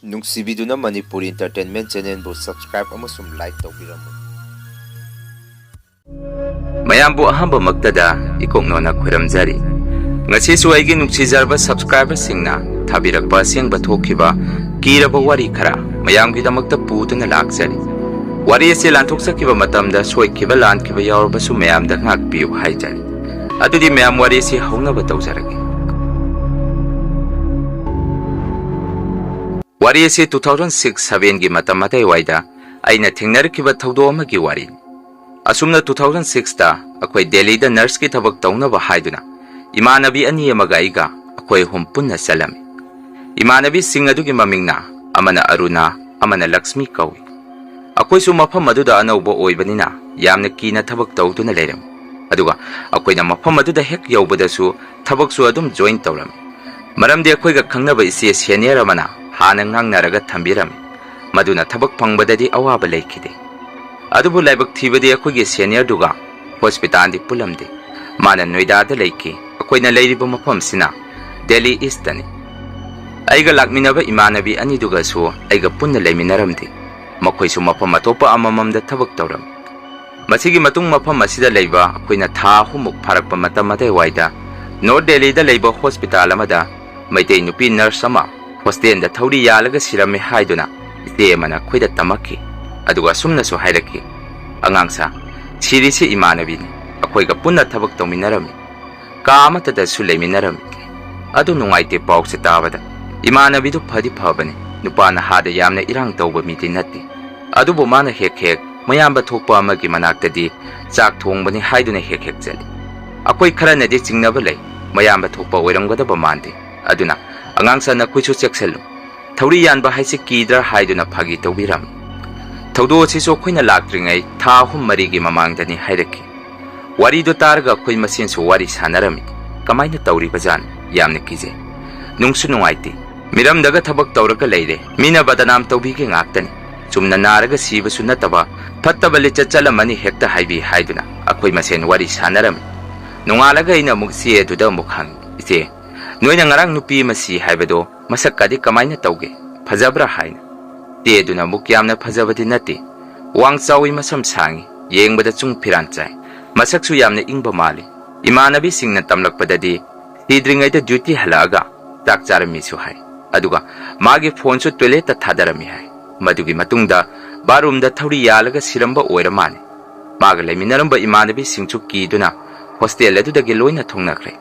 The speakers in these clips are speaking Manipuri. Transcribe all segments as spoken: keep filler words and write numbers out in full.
ꯅꯨꯡꯁꯤꯕꯤꯗꯨꯅ ꯃꯅꯤꯄꯨꯔꯤ Entertainment Channelꯕꯨ subscribe ꯑꯃꯁꯨꯡ like ꯇꯧꯕꯤꯔꯝꯃꯨ꯫ ꯃꯌꯥꯝꯕꯨ ꯑꯍꯥꯟꯕꯃꯛꯇꯗ ꯏꯀꯣꯛꯅꯣꯅ ꯈꯨꯔꯨꯝꯖꯔꯤ꯫ ꯉꯁꯤꯁꯨ ꯑꯩꯒꯤ ꯅꯨꯡꯁꯤꯖꯔꯕ subscriberꯁꯤꯡꯅ ꯊꯥꯕꯤꯔꯛꯄ ꯑꯁꯦꯡꯕ ꯊꯣꯛꯈꯤꯕ ꯀꯤꯔꯕ ꯋꯥꯔꯤ ꯈꯔ ꯃꯌꯥꯝꯒꯤꯗꯃꯛꯇ ꯄꯨꯗꯨꯅ ꯂꯥꯛꯆꯔꯤ꯫ ꯋꯥꯔꯤ ꯑꯁꯤ ꯂꯥꯟꯊꯣꯛꯆꯈꯤꯕ ꯃꯇꯝꯗ ꯁꯣꯏꯈꯤꯕ ꯂꯥꯟꯈꯤꯕ ꯌꯥꯎꯔꯕꯁꯨ ꯃꯌꯥꯝꯗ ꯉꯥꯛꯄꯤꯌꯨ ꯍꯥꯏꯖꯔꯤ꯫ ꯑꯗꯨꯗꯤ ꯃꯌꯥꯝ ꯋꯥꯔꯤ ꯑꯁꯤ ꯍꯧꯅꯕ ꯇꯧꯖꯔꯒꯦ꯫ ꯋꯥꯔꯤ ꯑꯁꯤ two thousand six sevenꯒꯤ ꯃꯇꯝ ꯑꯗꯥꯏꯋꯥꯏꯗ ꯑꯩꯅ ꯊꯦꯡꯅꯔꯛꯈꯤꯕ ꯊꯧꯗꯣꯛ ꯑꯃꯒꯤ ꯋꯥꯔꯤꯅꯤ꯫ ꯑꯁꯨꯝꯅ two thousand sixꯇ ꯑꯩꯈꯣꯏ ꯗꯦꯜꯂꯤꯗ nurseꯀꯤ ꯊꯕꯛ ꯇꯧꯅꯕ ꯍꯥꯏꯗꯨꯅ ꯏꯃꯥꯟꯅꯕꯤ ꯑꯅꯤ ꯑꯃꯒ ꯑꯩꯒ ꯑꯩꯈꯣꯏ ꯑꯍꯨꯝ ꯄꯨꯟꯅ ꯆꯠꯂꯝꯃꯤ꯫ ꯏꯃꯥꯟꯅꯕꯤꯁꯤꯡ ꯑꯗꯨꯒꯤ ꯃꯃꯤꯡꯅ ꯑꯃꯅ ꯑꯔꯨꯅꯥ, ꯑꯃꯅ ꯂꯛꯁꯃꯤ ꯀꯧꯏ꯫ ꯑꯩꯈꯣꯏꯁꯨ ꯃꯐꯝ ꯑꯗꯨꯗ ꯑꯅꯧꯕ ꯑꯣꯏꯕꯅꯤꯅ ꯌꯥꯝꯅ ꯀꯤꯅ ꯊꯕꯛ ꯇꯧꯗꯨꯅ ꯂꯩꯔꯝꯃꯤ꯫ ꯑꯗꯨꯒ ꯑꯩꯈꯣꯏꯅ ꯃꯐꯝ ꯑꯗꯨꯗ ꯍꯦꯛ ꯌꯧꯕꯗꯁꯨ ꯊꯕꯛꯁꯨ ꯑꯗꯨꯝ join ꯇꯧꯔꯝꯃꯤ꯫ ꯃꯔꯝꯗꯤ ꯑꯩꯈꯣꯏꯒ ꯈꯪꯅꯕ ꯏꯆꯦ senior ꯑꯃꯅ ꯍꯥꯟꯅ ꯉꯥꯡꯅꯔꯒ ꯊꯝꯕꯤꯔꯝꯃꯤ꯫ ꯃꯗꯨꯅ ꯊꯕꯛ ꯐꯪꯕꯗꯗꯤ ꯑꯋꯥꯕ ꯂꯩꯈꯤꯗꯦ꯫ ꯑꯗꯨꯕꯨ ꯂꯥꯏꯕꯛ ꯊꯤꯕꯗꯤ ꯑꯩꯈꯣꯏꯒꯤ seniorꯗꯨꯒ hospitalꯗꯤ ꯄꯨꯜꯂꯝꯗꯦ꯫ ꯃꯥꯅ ꯅꯣꯏꯗꯥꯗ ꯂꯩꯈꯤ, ꯑꯩꯈꯣꯏꯅ ꯂꯩꯔꯤꯕ ꯃꯐꯝꯁꯤꯅ ꯗꯦꯜꯂꯤ Eastꯇꯅꯤ꯫ ꯑꯩꯒ ꯂꯥꯛꯃꯤꯟꯅꯕ ꯏꯃꯥꯟꯅꯕꯤ ꯑꯅꯤꯗꯨꯒꯁꯨ ꯑꯩꯒ ꯄꯨꯟꯅ ꯂꯩꯃꯤꯟꯅꯔꯝꯗꯦ꯫ ꯃꯈꯣꯏꯁꯨ ꯃꯐꯝ ꯑꯇꯣꯞꯄ ꯑꯃꯃꯝꯗ ꯊꯕꯛ ꯇꯧꯔꯝꯃꯤ꯫ ꯃꯁꯤꯒꯤ ꯃꯇꯨꯡ ꯃꯐꯝ ꯑꯁꯤꯗ ꯂꯩꯕ ꯑꯩꯈꯣꯏꯅ ꯊꯥ ꯑꯍꯨꯝꯃꯨꯛ ꯐꯥꯔꯛꯄ ꯃꯇꯝ ꯑꯗꯨꯋꯥꯏꯗ North Delhiꯗ ꯂꯩꯕ hospital ꯑꯃꯗ ꯃꯩꯇꯩ ꯅꯨꯄꯤ nurse ꯑꯃ hostelꯗ ꯊꯧꯔꯤ ꯌꯥꯜꯂꯒ ꯁꯤꯔꯝꯃꯦ ꯍꯥꯏꯗꯨꯅ ꯏꯆꯦ ꯑꯃꯅ ꯑꯩꯈꯣꯏꯗ ꯇꯝꯃꯛꯈꯤ꯫ ꯑꯗꯨꯒ ꯑꯁꯨꯝꯅꯁꯨ ꯍꯥꯏꯔꯛꯈꯤ, "ꯑꯉꯥꯡꯁꯥ, ꯁꯤꯔꯤꯁꯤ ꯏꯃꯥꯟꯅꯕꯤꯅꯤ, ꯑꯩꯈꯣꯏꯒ ꯄꯨꯟꯅ ꯊꯕꯛ ꯇꯧꯃꯤꯟꯅꯔꯝꯃꯤ, ꯀꯥ ꯑꯃꯠꯇꯗꯁꯨ ꯂꯩꯃꯤꯟꯅꯔꯝꯃꯤ꯫ ꯑꯗꯨ ꯅꯨꯡꯉꯥꯏꯇꯦ ꯄꯥꯎꯁꯦ ꯇꯥꯕꯗ꯫ ꯏꯃꯥꯟꯅꯕꯤꯗꯨ ꯐꯗꯤ ꯐꯕꯅꯤ, ꯅꯨꯄꯥ ꯅꯍꯥꯗ ꯌꯥꯝꯅ ꯏꯔꯥꯡ ꯇꯧꯕ ꯃꯤꯗꯤ ꯅꯠꯇꯦ꯫ ꯑꯗꯨꯕꯨ ꯃꯥꯅ ꯍꯦꯛ ꯍꯦꯛ ꯃꯌꯥꯝꯕ ꯊꯣꯛꯄ ꯑꯃꯒꯤ ꯃꯅꯥꯛꯇꯗꯤ ꯆꯥꯛ ꯊꯣꯡꯕꯅꯤ ꯍꯥꯏꯗꯨꯅ ꯍꯦꯛ ꯍꯦꯛ ꯆꯠꯂꯤ꯫ ꯑꯩꯈꯣꯏ ꯈꯔꯅꯗꯤ ꯆꯤꯡꯅꯕ ꯂꯩ, ꯃꯌꯥꯝꯕ ꯊꯣꯛꯄ ꯑꯣꯏꯔꯝꯒꯗꯕ ꯃꯥꯟꯗꯦ꯫ ꯑꯗꯨꯅ ꯑꯉꯥꯡꯁꯥ ꯅꯈꯣꯏꯁꯨ ꯆꯦꯛꯁꯤꯜꯂꯨ꯫ ꯊꯧꯔꯤ ꯌꯥꯟꯕ ꯍꯥꯏꯁꯤ ꯀꯤꯗ꯭ꯔꯥ?" ꯍꯥꯏꯗꯨꯅ ꯐꯥꯒꯤ ꯇꯧꯕꯤꯔꯝꯃꯤ꯫ ꯊꯧꯗꯣꯛ ꯑꯁꯤꯁꯨ ꯑꯩꯈꯣꯏꯅ ꯂꯥꯛꯇ꯭ꯔꯤꯉꯩ ꯊꯥ ꯑꯍꯨꯝ ꯃꯔꯤꯒꯤ ꯃꯃꯥꯡꯗꯅꯤ ꯍꯥꯏꯔꯛꯈꯤ꯫ ꯋꯥꯔꯤꯗꯨ ꯇꯥꯔꯒ ꯑꯩꯈꯣꯏ ꯃꯁꯦꯟꯁꯨ ꯋꯥꯔꯤ ꯁꯥꯟꯅꯔꯝꯃꯤ꯫ "ꯀꯃꯥꯏꯅ ꯇꯧꯔꯤꯕꯖꯥꯠꯅꯣ? ꯌꯥꯝꯅ ꯀꯤꯖꯩ꯫ ꯅꯨꯡꯁꯨ ꯅꯨꯡꯉꯥꯏꯇꯦ꯫ ꯃꯤꯔꯝꯗꯒ ꯊꯕꯛ ꯇꯧꯔꯒ ꯂꯩꯔꯦ꯫ ꯃꯤꯅ ꯕꯗꯅꯥꯝ ꯇꯧꯕꯤꯒꯦ ꯉꯥꯛꯇꯅꯤ꯫ ꯆꯨꯝꯅ ꯅꯥꯔꯒ ꯁꯤꯕꯁꯨ ꯅꯠꯇꯕ, ꯐꯠꯇꯕ ꯂꯤꯆꯠ ꯆꯠꯂꯝꯃꯅꯤ ꯍꯦꯛꯇ ꯍꯥꯏꯕꯤ" ꯍꯥꯏꯗꯨꯅ ꯑꯩꯈꯣꯏ ꯃꯁꯦꯟ ꯋꯥꯔꯤ ꯁꯥꯟꯅꯔꯝꯃꯤ꯫ ꯅꯣꯡꯉꯥꯜꯂꯒ ꯑꯩꯅ ꯑꯃꯨꯛ ꯏꯆꯦ ꯑꯗꯨꯗ ꯑꯃꯨꯛ ꯍꯪꯉꯤ, "ꯏꯆꯦ, ꯅꯣꯏꯅ ꯉꯔꯥꯡ ꯅꯨꯄꯤ ꯑꯃ ꯁꯤ ꯍꯥꯏꯕꯗꯣ ꯃꯁꯛꯀꯗꯤ ꯀꯃꯥꯏꯅ ꯇꯧꯒꯦ?" "ꯐꯖꯕ꯭ꯔꯥ?" ꯍꯥꯏꯅ꯫ ꯇꯦꯗꯨꯅ ꯑꯃꯨꯛ, "ꯌꯥꯝꯅ ꯐꯖꯕꯗꯤ ꯅꯠꯇꯦ꯫ ꯋꯥꯡ ꯆꯥꯎꯏ, ꯃꯁꯝ ꯁꯥꯡꯏ, ꯌꯦꯡꯕꯗ ꯆꯨꯡ ꯐꯤꯔꯥꯟ ꯆꯥꯏ꯫ ꯃꯁꯛꯁꯨ ꯌꯥꯝꯅ ꯏꯪꯕ ꯃꯥꯜꯂꯤ꯫ ꯏꯃꯥꯟꯅꯕꯤꯁꯤꯡꯅ ꯇꯝꯂꯛꯄꯗꯗꯤ ꯁꯤꯗ꯭ꯔꯤꯉꯩꯗ ꯗ꯭ꯌꯨꯇꯤ ꯍꯜꯂꯛꯑꯒ ꯆꯥꯛ ꯆꯥꯔꯝꯃꯤꯁꯨ ꯍꯥꯏ꯫ ꯑꯗꯨꯒ ꯃꯥꯒꯤ ꯐꯣꯟꯁꯨ ꯇꯣꯏꯂꯦꯠꯇ ꯊꯥꯗꯔꯝꯃꯤ ꯍꯥꯏ꯫ ꯃꯗꯨꯒꯤ ꯃꯇꯨꯡꯗ ꯕꯥꯠꯔꯨꯝꯗ ꯊꯧꯔꯤ ꯌꯥꯜꯂꯒ ꯁꯤꯔꯝꯕ ꯑꯣꯏꯔ ꯃꯥꯜꯂꯤ꯫ ꯃꯥꯒ ꯂꯩꯃꯤꯟꯅꯔꯝꯕ ꯏꯃꯥꯟꯅꯕꯤꯁꯤꯡꯁꯨ ꯀꯤꯗꯨꯅ ꯍꯣꯁꯇꯦꯜ ꯑꯗꯨꯗꯒꯤ ꯂꯣꯏꯅ ꯊꯣꯡꯅꯈ꯭ꯔꯦ꯫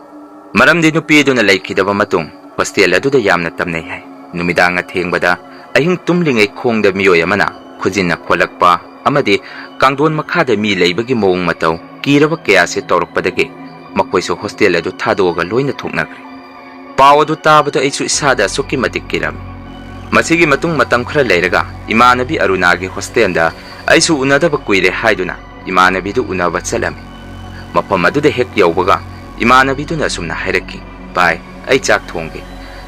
ꯃꯔꯝꯗꯤ ꯅꯨꯄꯤꯗꯨꯅ ꯂꯩꯈꯤꯗꯕ ꯃꯇꯨꯡ ꯍꯣꯁꯇꯦꯜ ꯑꯗꯨꯗ ꯌꯥꯝꯅ ꯇꯝꯅꯩ ꯍꯥꯏ꯫ ꯅꯨꯃꯤꯗꯥꯡ ꯑꯊꯦꯡꯕꯗ, ꯑꯍꯤꯡ ꯇꯨꯝꯂꯤꯉꯩ ꯈꯣꯡꯗ ꯃꯤꯑꯣꯏ ꯑꯃꯅ ꯈꯨꯖꯤꯟꯅ ꯈꯣꯠꯂꯛꯄ ꯑꯃꯗꯤ ꯀꯥꯡꯊꯣꯟ ꯃꯈꯥꯗ ꯃꯤ ꯂꯩꯕꯒꯤ ꯃꯑꯣꯡ ꯃꯇꯧ ꯀꯤꯔꯕ ꯀꯌꯥꯁꯦ ꯇꯧꯔꯛꯄꯗꯒꯤ ꯃꯈꯣꯏꯁꯨ ꯍꯣꯁꯇꯦꯜ ꯑꯗꯨ ꯊꯥꯗꯣꯛꯑꯒ ꯂꯣꯏꯅ ꯊꯣꯛꯅꯈ꯭ꯔꯦ꯫ ꯄꯥꯎ ꯑꯗꯨ ꯇꯥꯕꯗ ꯑꯩꯁꯨ ꯏꯁꯥꯗ ꯑꯁꯨꯛꯀꯤ ꯃꯇꯤꯛ ꯀꯤꯔꯝꯃꯤ꯫ ꯃꯁꯤꯒꯤ ꯃꯇꯨꯡ ꯃꯇꯝ ꯈꯔ ꯂꯩꯔꯒ ꯏꯃꯥꯟꯅꯕꯤ ꯑꯔꯨꯅꯥꯒꯤ ꯍꯣꯁꯇꯦꯜꯗ ꯑꯩꯁꯨ ꯎꯅꯗꯕ ꯀꯨꯏꯔꯦ ꯍꯥꯏꯗꯨꯅ ꯏꯃꯥꯟꯅꯕꯤꯗꯨ ꯎꯅꯕ ꯆꯠꯂꯝꯃꯤ꯫ ꯃꯐꯝ ꯑꯗꯨꯗ ꯍꯦꯛ ꯌꯧꯕꯒ ꯏꯃꯥꯟꯅꯕꯤꯗꯨꯅ ꯑꯁꯨꯝꯅ ꯍꯥꯏꯔꯛꯈꯤ, "ꯚꯥꯏ, ꯑꯩ ꯆꯥꯛ ꯊꯣꯡꯒꯦ꯫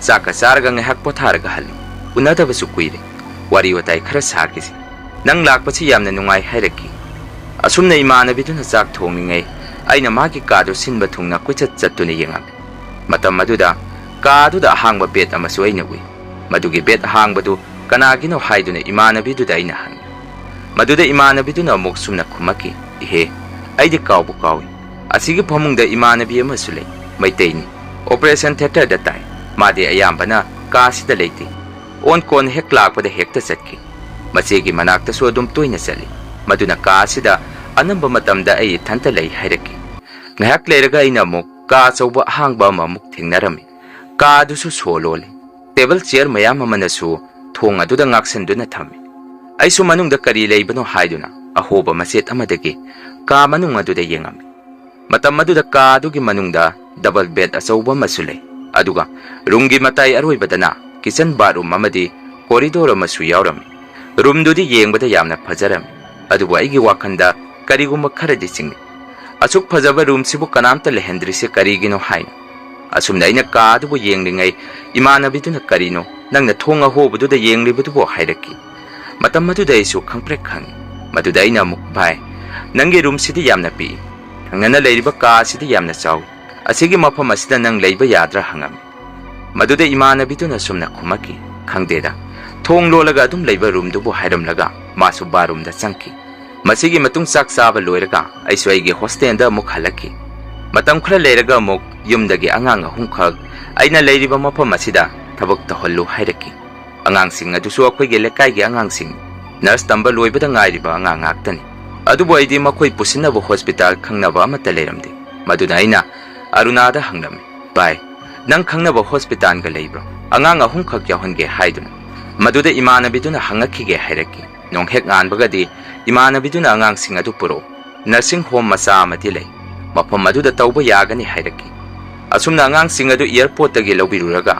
ꯆꯥꯛꯀ ꯆꯥꯔꯒ ꯉꯥꯏꯍꯥꯛ ꯄꯣꯊꯥꯔꯒ ꯍꯜꯂꯨ꯫ ꯎꯅꯗꯕꯁꯨ ꯀꯨꯏꯔꯦ꯫ ꯋꯥꯔꯤ ꯋꯥꯇꯥꯏ ꯈꯔ ꯁꯥꯈꯤꯁꯤ꯫ ꯅꯪ ꯂꯥꯛꯄꯁꯤ ꯌꯥꯝꯅ ꯅꯨꯡꯉꯥꯏ," ꯍꯥꯏꯔꯛꯈꯤ꯫ ꯑꯁꯨꯝꯅ ꯏꯃꯥꯟꯅꯕꯤꯗꯨꯅ ꯆꯥꯛ ꯊꯣꯡꯂꯤꯉꯩ ꯑꯩꯅ ꯃꯥꯒꯤ ꯀꯥꯗꯨ ꯁꯤꯟꯕ ꯊꯨꯡꯅ ꯀꯣꯏꯆꯠ ꯆꯠꯇꯨꯅ ꯌꯦꯡꯉꯝꯃꯤ꯫ ꯃꯇꯝ ꯑꯗꯨꯗ ꯀꯥ ꯑꯗꯨꯗ ꯑꯍꯥꯡꯕ ꯕꯦꯗ ꯑꯃꯁꯨ ꯑꯩꯅ ꯎꯏ꯫ ꯃꯗꯨꯒꯤ ꯕꯦꯗ ꯑꯍꯥꯡꯕꯗꯨ ꯀꯅꯥꯒꯤꯅꯣ ꯍꯥꯏꯗꯨꯅ ꯏꯃꯥꯟꯅꯕꯤꯗꯨꯗ ꯑꯩꯅ ꯍꯪꯉꯤ꯫ ꯃꯗꯨꯗ ꯏꯃꯥꯟꯅꯕꯤꯗꯨꯅ ꯑꯃꯨꯛ ꯁꯨꯝꯅ ꯈꯨꯝꯃꯛꯈꯤ, "ꯏꯍꯦ, ꯑꯩꯗꯤ ꯀꯥꯎꯕꯨ ꯀꯥꯎꯏ꯫ ꯑꯁꯤꯒꯤ ꯐꯃꯨꯡꯗ ꯏꯃꯥꯟꯅꯕꯤ ꯑꯃꯁꯨ ꯂꯩ, ꯃꯩꯇꯩꯅꯤ꯫ ꯑꯣꯄꯔꯦꯁꯟ ꯊꯤꯌꯦꯇꯔꯗ ꯇꯥꯏ꯫ ꯃꯥꯗꯤ ꯑꯌꯥꯝꯕꯅ ꯀꯥ ꯑꯁꯤꯗ ꯂꯩꯇꯦ꯫ ꯑꯣꯟ ꯀꯣꯟ ꯍꯦꯛ ꯂꯥꯛꯄꯗ ꯍꯦꯛꯇ ꯆꯠꯈꯤ꯫ ꯃꯆꯦꯒꯤ ꯃꯅꯥꯛꯇꯁꯨ ꯑꯗꯨꯝ ꯇꯣꯏꯅ ꯆꯠꯂꯤ꯫ ꯃꯗꯨꯅ ꯀꯥ ꯑꯁꯤꯗ ꯑꯅꯝꯕ ꯃꯇꯝꯗ ꯑꯩ ꯏꯊꯟꯇ ꯂꯩ," ꯍꯥꯏꯔꯛꯈꯤ꯫ ꯉꯥꯏꯍꯥꯛ ꯂꯩꯔꯒ ꯑꯩꯅ ꯑꯃꯨꯛ ꯀꯥ ꯑꯆꯧꯕ ꯑꯍꯥꯡꯕ ꯑꯃꯃꯨꯛ ꯊꯦꯡꯅꯔꯝꯃꯤ꯫ ꯀꯥ ꯑꯗꯨꯁꯨ ꯁꯣ ꯂꯣꯜꯂꯤ꯫ ꯇꯦꯕꯜ ꯆꯤꯌꯔ ꯃꯌꯥꯝ ꯑꯃꯅꯁꯨ ꯊꯣꯡ ꯑꯗꯨꯗ ꯉꯥꯛꯁꯟꯗꯨꯅ ꯊꯝꯃꯤ꯫ ꯑꯩꯁꯨ ꯃꯅꯨꯡꯗ ꯀꯔꯤ ꯂꯩꯕꯅꯣ ꯍꯥꯏꯗꯨꯅ ꯑꯍꯣꯕ ꯃꯆꯦꯠ ꯑꯃꯗꯒꯤ ꯀꯥ ꯃꯅꯨꯡ ꯑꯗꯨꯗ ꯌꯦꯡꯉꯝꯃꯤ꯫ ꯃꯇꯝ ꯑꯗꯨꯗ ꯀꯥ ꯑꯗꯨꯒꯤ ꯃꯅꯨꯡꯗ ꯗꯕꯜ ꯕꯦꯗ ꯑꯆꯧꯕ ꯑꯃꯁꯨ ꯂꯩ꯫ ꯑꯗꯨꯒ ꯔꯨꯝꯒꯤ ꯃꯇꯥꯏ ꯑꯔꯣꯏꯕꯗꯅ ꯀꯤꯆꯟ, ꯕꯥꯠꯔꯨꯝ ꯑꯃꯗꯤ ꯀꯣꯔꯤꯗꯣꯔ ꯑꯃꯁꯨ ꯌꯥꯎꯔꯝꯃꯤ꯫ ꯔꯨꯝꯗꯨꯗꯤ ꯌꯦꯡꯕꯗ ꯌꯥꯝꯅ ꯐꯖꯔꯝꯃꯤ꯫ ꯑꯗꯨꯕꯨ ꯑꯩꯒꯤ ꯋꯥꯈꯜꯗ ꯀꯔꯤꯒꯨꯝꯕ ꯈꯔꯗꯤ ꯆꯤꯡꯅꯩ꯫ ꯑꯁꯨꯛ ꯐꯖꯕ ꯔꯨꯝꯁꯤꯕꯨ ꯀꯅꯥꯝꯇ ꯂꯩꯍꯟꯗ꯭ꯔꯤꯁꯦ ꯀꯔꯤꯒꯤꯅꯣ ꯍꯥꯏꯅ꯫ ꯑꯁꯨꯝꯅ ꯑꯩꯅ ꯀꯥ ꯑꯗꯨꯕꯨ ꯌꯦꯡꯂꯤꯉꯩ ꯏꯃꯥꯟꯅꯕꯤꯗꯨꯅ, "ꯀꯔꯤꯅꯣ ꯅꯪꯅ ꯊꯣꯡ ꯑꯍꯣꯕꯗꯨꯗ ꯌꯦꯡꯂꯤꯕꯗꯨꯕꯣ?" ꯍꯥꯏꯔꯛꯈꯤ꯫ ꯃꯇꯝ ꯑꯗꯨꯗ ꯑꯩꯁꯨ ꯈꯪꯄ꯭ꯔꯦꯛ ꯈꯪꯉꯤ꯫ ꯃꯗꯨꯗ ꯑꯩꯅ ꯑꯃꯨꯛ, "ꯚꯥꯏ, ꯅꯪꯒꯤ ꯔꯨꯝꯁꯤꯗꯤ ꯌꯥꯝꯅ ꯄꯤꯛꯏ꯫ ꯊꯪꯅꯅ ꯂꯩꯔꯤꯕ ꯀꯥ ꯑꯁꯤꯗꯤ ꯌꯥꯝꯅ ꯆꯥꯎꯏ꯫ ꯑꯁꯤꯒꯤ ꯃꯐꯝ ꯑꯁꯤꯗ ꯅꯪ ꯂꯩꯕ ꯌꯥꯗ꯭ꯔꯥ?" ꯍꯪꯉꯝꯃꯤ꯫ ꯃꯗꯨꯗ ꯏꯃꯥꯟꯅꯕꯤꯗꯨꯅ ꯁꯨꯝꯅ ꯈꯨꯝꯃꯛꯈꯤ, "ꯈꯪꯗꯦꯗ, ꯊꯣꯡ ꯂꯣꯜꯂꯒ ꯑꯗꯨꯝ ꯂꯩꯕ ꯔꯨꯝꯗꯨꯕꯨ ꯍꯥꯏꯔꯝꯂꯒ ꯃꯥꯁꯨ ꯕꯥꯔꯨꯝꯗ ꯆꯪꯈꯤ꯫ ꯃꯁꯤꯒꯤ ꯃꯇꯨꯡ ꯆꯥꯛ ꯆꯥꯕ ꯂꯣꯏꯔꯒ ꯑꯩꯁꯨ ꯑꯩꯒꯤ ꯍꯣꯁꯇꯦꯜꯗ ꯑꯃꯨꯛ ꯍꯜꯂꯛꯈꯤ꯫ ꯃꯇꯝ ꯈꯔ ꯂꯩꯔꯒ ꯑꯃꯨꯛ ꯌꯨꯝꯗꯒꯤ ꯑꯉꯥꯡ ꯑꯍꯨꯝꯈꯛ ꯑꯩꯅ ꯂꯩꯔꯤꯕ ꯃꯐꯝ ꯑꯁꯤꯗ ꯊꯕꯛ ꯇꯧꯍꯜꯂꯨ ꯍꯥꯏꯔꯛꯈꯤ꯫ ꯑꯉꯥꯡꯁꯤꯡ ꯑꯗꯨꯁꯨ ꯑꯩꯈꯣꯏꯒꯤ ꯂꯩꯀꯥꯏꯒꯤ ꯑꯉꯥꯡꯁꯤꯡ, ꯅꯔꯁ ꯇꯝꯕ ꯂꯣꯏꯕꯗ ꯉꯥꯏꯔꯤꯕ ꯑꯉꯥꯡ ꯉꯥꯛꯇꯅꯤ꯫ ꯑꯗꯨꯕꯨ ꯑꯩꯗꯤ ꯃꯈꯣꯏ ꯄꯨꯁꯤꯟꯅꯕ ꯍꯣꯁꯄꯤꯇꯥꯜ ꯈꯪꯅꯕ ꯑꯃꯠꯇ ꯂꯩꯔꯝꯗꯦ꯫ ꯃꯗꯨꯅ ꯑꯩꯅ ꯑꯔꯨꯅꯥꯗ ꯍꯪꯂꯝꯃꯤ, "ꯚꯥꯏ, ꯅꯪ ꯈꯪꯅꯕ ꯍꯣꯁꯄꯤꯇꯥꯜꯒ ꯂꯩꯕ꯭ꯔꯣ? ꯑꯉꯥꯡ ꯑꯍꯨꯝꯈꯛ ꯌꯥꯎꯍꯟꯒꯦ" ꯍꯥꯏꯗꯨꯅ꯫ ꯃꯗꯨꯗ ꯏꯃꯥꯟꯅꯕꯤꯗꯨꯅ ꯍꯪꯉꯛꯈꯤꯒꯦ ꯍꯥꯏꯔꯛꯈꯤ꯫ ꯅꯣꯡ ꯍꯦꯛ ꯉꯥꯟꯕꯒꯗꯤ ꯏꯃꯥꯟꯅꯕꯤꯗꯨꯅ ꯑꯉꯥꯡꯁꯤꯡ ꯑꯗꯨ ꯄꯨꯔꯛꯎ, ꯅꯔꯁꯤꯡ ꯍꯣꯝ ꯃꯆꯥ ꯑꯃꯗꯤ ꯂꯩ, ꯃꯐꯝ ꯑꯗꯨꯗ ꯇꯧꯕ ꯌꯥꯒꯅꯤ ꯍꯥꯏꯔꯛꯈꯤ꯫ ꯑꯁꯨꯝꯅ ꯑꯉꯥꯡꯁꯤꯡ ꯑꯗꯨ ꯑꯦꯌꯔꯄꯣꯔꯠꯇꯒꯤ ꯂꯧꯕꯤꯔꯨꯔꯒ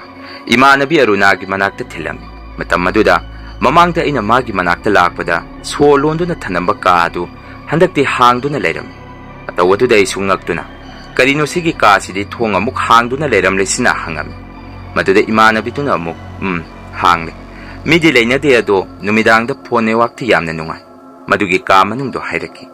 ꯏꯃꯥꯟꯅꯕꯤ ꯑꯔꯨꯅꯥꯒꯤ ꯃꯅꯥꯛꯇ ꯊꯤꯜꯂꯝꯃꯤ꯫ ꯃꯇꯝ ꯑꯗꯨꯗ ꯃꯃꯥꯡꯗ ꯑꯩꯅ ꯃꯥꯒꯤ ꯃꯅꯥꯛꯇ ꯂꯥꯛꯄꯗ ꯁꯣ ꯂꯣꯟꯗꯨꯅ ꯊꯝꯂꯝꯕ ꯀꯥ ꯑꯗꯨ ꯍꯟꯗꯛꯇꯤ ꯍꯥꯡꯗꯨꯅ ꯂꯩꯔꯝꯃꯤ꯫ ꯃꯇꯧ ꯑꯗꯨꯗ ꯑꯩꯁꯨ ꯉꯛꯇꯨꯅ, "ꯀꯔꯤꯅꯣ ꯁꯤꯒꯤ ꯀꯥꯁꯤꯗꯤ ꯊꯣꯡ ꯑꯃꯨꯛ ꯍꯥꯡꯗꯨꯅ ꯂꯩꯔꯝꯂꯤꯁꯤꯅ?" ꯍꯪꯉꯝꯃꯤ꯫ ꯃꯗꯨꯗ ꯏꯃꯥꯟꯅꯕꯤꯗꯨꯅ ꯑꯃꯨꯛ, "ꯎꯝ, ꯍꯥꯡꯂꯦ꯫ ꯃꯤꯗꯤ ꯂꯩꯅꯗꯦ, ꯑꯗꯣ ꯅꯨꯃꯤꯗꯥꯡꯗ ꯐꯣꯟ ꯅꯦꯠꯋꯥꯛꯇꯤ ꯌꯥꯝꯅ ꯅꯨꯡꯉꯥꯏ" ꯃꯗꯨꯒꯤ ꯀꯥ ꯃꯅꯨꯡꯗꯣ ꯍꯥꯏꯔꯛꯈꯤ꯫